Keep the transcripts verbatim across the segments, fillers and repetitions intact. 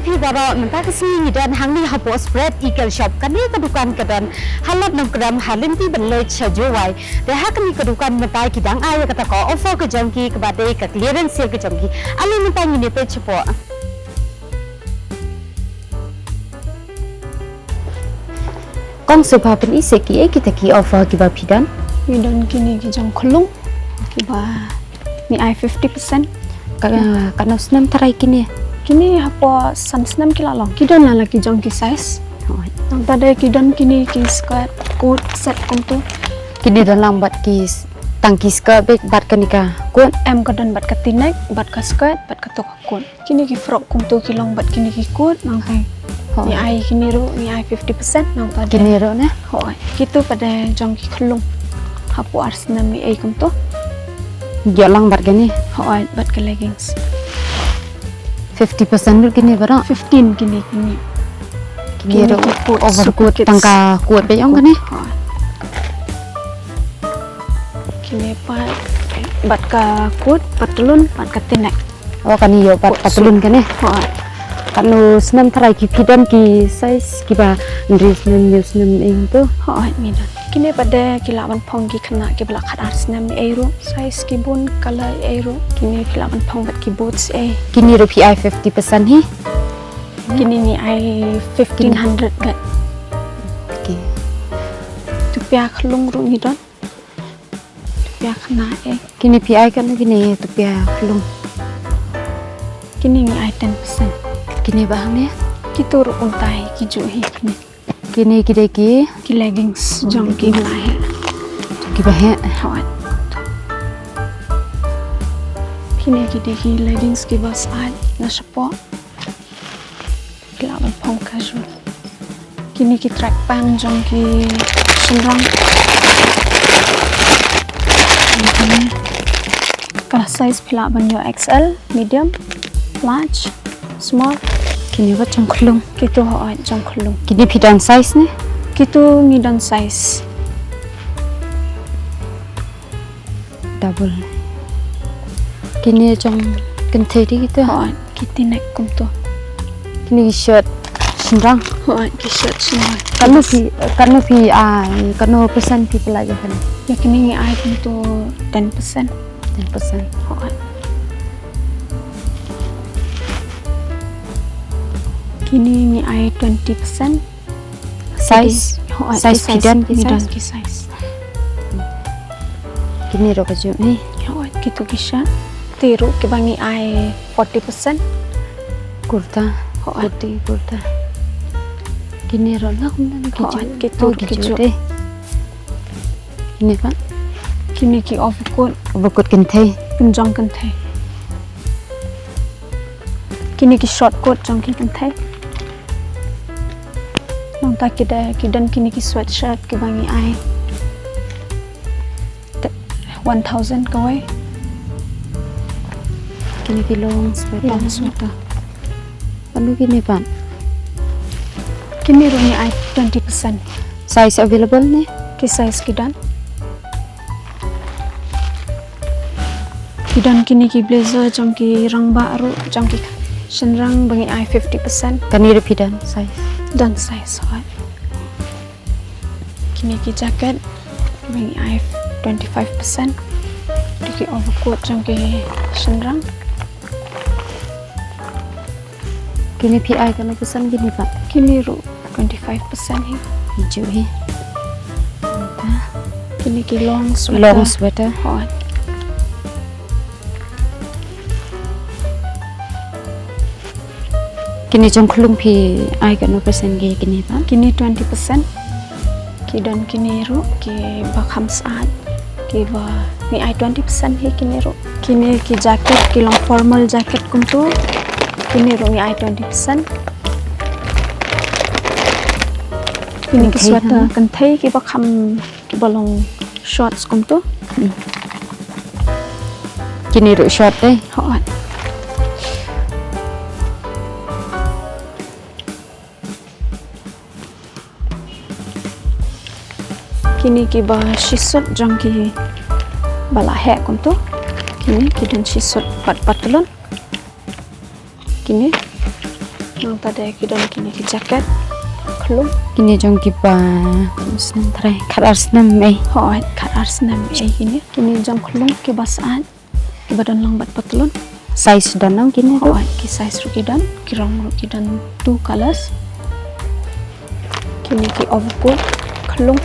Phi baroh, mynta ka sngi ngi don hangne hapoh Spread Eagle Shop. Kane ka dukan ka don ha Lad Nongkrem, ha lynti ban leit sha Jowai. Te ha kane ka dukan mynta ki dang ai ïa kata ka offer ka jong ki kaba dei ka clearance sale ka jong ki. Ale mynta ngin ïa peit shapoh. Kong, sngewbha pyni seh kiei kita ki offer kiba phi don? Ngi don kine ki jong khyllung kiba ngi ai fifty percent. Ka, katno snem tharai kine? Kine hapoh san snem ki la long. Ki don la la ki jong ki size. Hooid. Nangta de ki don kine ki skirt, coat set kumtu. Kine don lang bad ki s-, tang ki skirt beit bad kane ka coat? Em, ka don bad ka T-neck, bad ka skirt, bad kato ka coat. Kine ki frock kumtu ki long bad kine ki coat, nangta. Hooid. Ngi ai kine ruh, ngi ai fifty percent nangta de. Kine ruh ne? Hooid. Kitu pat de jong ki khyllung. Hapoh ar snem eiei kumtu. Ïoh lang bad kane? Hooid, bad ka leggings. Fifty percent ruh kine baroh? Fifteen kine, kine. Kine ruh ki coat, overcoat, tang ka coat beit ong kane? Hooid. Kine pat bad ka coat, patlun, bad ka T-neck. Oh, kane ïoh pat patlun kane. Hooid. Katno snem tharai ki, phi don ki size kiba hynriew snem, hynñiew snem ing to? Hooid, ngi don. Kine pat de ki lah ban phong ki khynnah kiba la khatar snem ei ruh. Size ki bun, color ei ruh. Kine ki lah ban phong bad ki boots ei. Kine ruh phi ai fifty percent hi? Kine ngi ai fifteen hundred bad. Okay. Tupia khyllung ruh ngi don. Tupia khynnah eh. Kine phi ai katno kine tupia khyllung? Kine ngi ai ten percent. Kine ba hangne? Kitu ruh kumtai ki juh hi kine. Kine ki dei ki? Ki leggings jong ki ba heh. Jong ki ba heh? Hooid. Kine ki dei ki leggings kiba syaid na shapoh. Ki lah ban phong casual. Kine ki track pant jong ki shynrang. Kine ka size phi lah ban ïoh X L, medium, large, small. Kine ba jong khyllung. Kitu hooid jong khyllung. Kine phi don size ne? Kitu ngi don size. Double. Kine jong kynthei de kitu? Hooid, ki T-neck kumtu. Kine ki shirt shynrang? Hooid, ki shirt shynrang. Katno phi, katno phi ai, katno percent phi pynlait ïa kane? Ïa kine ngi ai kumtu ten percent. Ten percent. Hooid. Kine ngi ai twenty percent. Size? Hooid, size phi don, ngi don ki size. Kine ruh ka juh hi. Hooid, kitu ki shirt. Te ruh kiba ngi ai forty percent. Kurta. Hooid. Kurti, kurta. Kine ruh la kumta ki juh. Hooid, kitu ki juh de. Kine pat? Kine ki overcoat. Overcoat kynthei. Kin jong kynthei. Kine ki short coat jong ki kynthei. Nangta ki de, ki don kine ki sweatshirt kiba ngi ai te-, one thousand kawei. Kine ki long sweater. Long sweater. Katno kine pat? Kine ruh ngi ai twenty percent. Size available ne? Ki size ki don. Ki don kine ki blazer jong ki rangbah ruh, jong ki shynrang ba ngi ai fifty percent. Kane ruh phi don size? Don size, hooid. Kine ki jacket ba ngi ai twenty-five percent. Te ki overcoat jong ki shynrang. Kine phi ai katno percent kine pat? Kine ruh twenty-five percent hi. Juh hi. Kine ki long sweater. Long sweater. Hooid. Kine jong khyllung phi ai katno percent ki kine pat? Kine twenty percent. Ki don kine ruh kiba kham syaid, kiba ngi ai twenty percent hi kine ruh. Kine ki jacket, ki long formal jacket kumtu. Kine ruh ngi ai twenty percent. Kine ki sweater kynthei kiba kham, kiba long shorts kumtu. Hmm. Kine ruh short de. Hooid. Kine kiba shi suit jong kiba la heh kumtu. Kine ki don shi suit bad patlun. Kine. Nangta de ki don kine ki jacket khlung. Kine jong kiba snem trai, khat ar snem ei. Hooid, khat ar snem ei kine. Kine jong khlung kiba sah, kiba don lang bad patlun. Size don nang kine ruh? Hooid, ki size ruh ki don, ki rong ruh ki don, two colors. Kine ki overcoat khlung.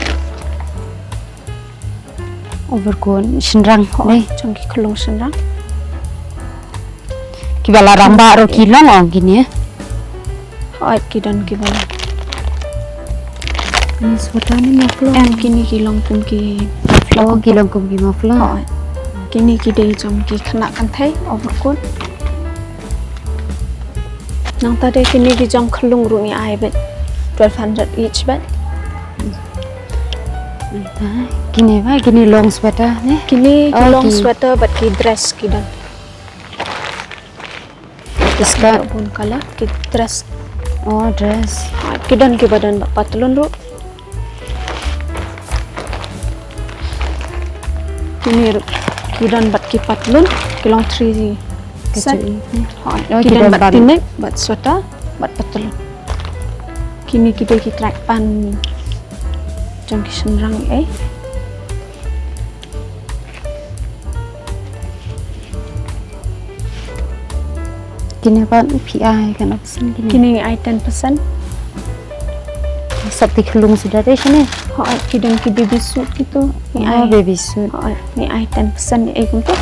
Overcoat shynrang. Hooid, jong ki khlung shynrang. Kiba la rangbah ruh ki long ong kine. Hooid, ki don kiba la. Kine sweater ne muffler? Em, kine ki long kum ki muffler. Oh, ki long kum ki muffler. Hooid. Kine ki dei jong ki khynnah kynthei, overcoat. Nangta de kine ki jong khlung ruh ngi ai beit twelve hundred each beit. Kine ba, kine long sweater ne? Kine ki long sweater bad ki dress ki don. Ki skirt. Bun color, ki dress. Oh, dress. Hooid, ki don kiba don bad patlun ruh. Kine ruh ki don bad ki patlun, ki long three set. Hooid, ki don bad T-neck, bad sweater, bad patlun. Kine ki dei ki track pant jong ki shynrang ei. Kine pat phi ai katno percent kine? Kine ngi ai ten percent. Sop ti khlung suda de shane. Hooid, ki don ki baby suit kito. Ngi ai baby suit. Hooid, ngi ai ten percent ei kumto.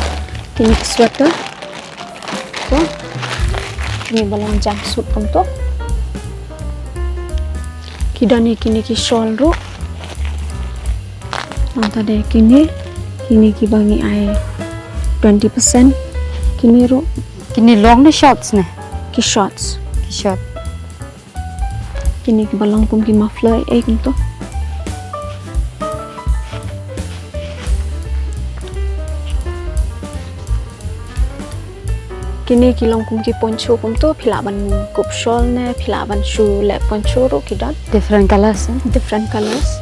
Kine ki sweater. To. Kine ba long jumpsuit kumto. Ki don hi kine ki shawl ruh. Nangta de kine, kine kiba ngi ai twenty percent. Kine ruh. Kine long ne shorts ne? Ki shorts. Ki short. Kine kiba long kum ki muffler ei kumto. Kine ki long kum ki poncho kumto, phi lah ban kup shawl ne, phi lah ban shu leh poncho ruh ki don. Different colors, eh? Different colors.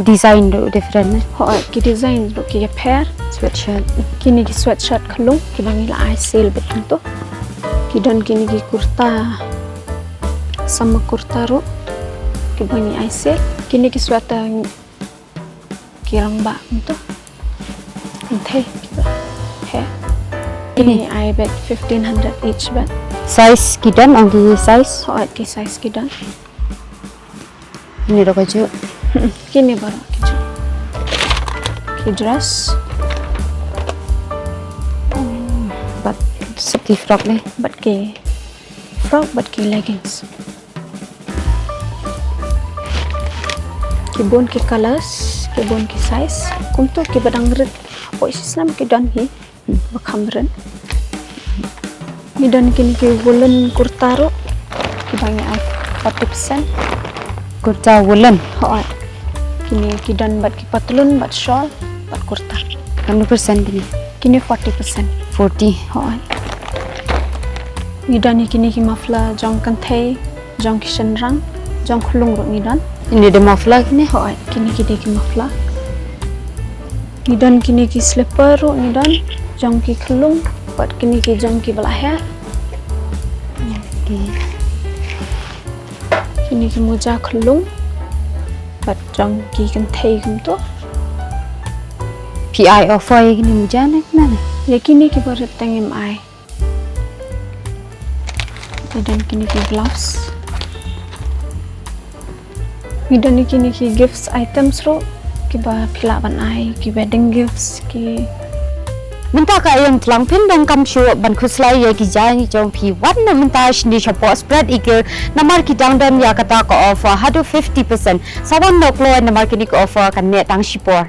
Design ruh different ne? Hooid, ki design ruh ki pher. Sweatshirt. Kine ki sweatshirt khlung kiba ngi la ai sale beit kumto. Ki don kine ki kurta, summer kurta ruh kiba ngi ai sale. Kine ki sweater ki rangbah kumto. Kynthei kiba heh. Kine ngi ai beit fifteen hundred each beit. Size ki don, ong ki size? Hooid, ki size ki don. Kine ruh kajuh. Kine baroh kajuh. Ki dress. Bad sop ki frock ne? Bad ki frock, bad ki leggings. Ki bun ki colors, ki bun ki size. Kumto kiba dang rit hapoh shisnem ki don hi. Ba kham rit. Ngi don kine ki woolen kurta ruh kiba ngi ai forty percent. Kurta woolen? Hooid. Kine ki don bad ki patlun, bad shawl, bad kurta. Katno percent kine? Kine forty percent. Forty. Hooid. Ngi don hi kine ki muffler jong kynthei, jong ki shynrang, jong khlung ruh ngi don. Kine de muffler kine? Hooid, kine ki dei ki muffler. Ngi don kine ki slipper ruh ngi don, jong ki khlung, bad kine ki jong kiba la heh. Kine ki moja khlung, bad jong ki kynthei kumto. Phi ai offer ïa kine moja ne kumne? Ïa kine kiba rit te ngim ai. Ngi don kine ki gloves. Ngi don kine ki gifts items ruh, kiba phi lah ban ai ki wedding gifts ki. Mynta ka ïing tlang phin donkam shuh ban khuslai ïa ki jaiñ jong phi, wan noh mynta shane shapoh Spread Eagle, namar ki dang don ïa kata ka offer haduh fifty percent. Sa wan noh kloi namar kane ka offer kan neh tang shipor.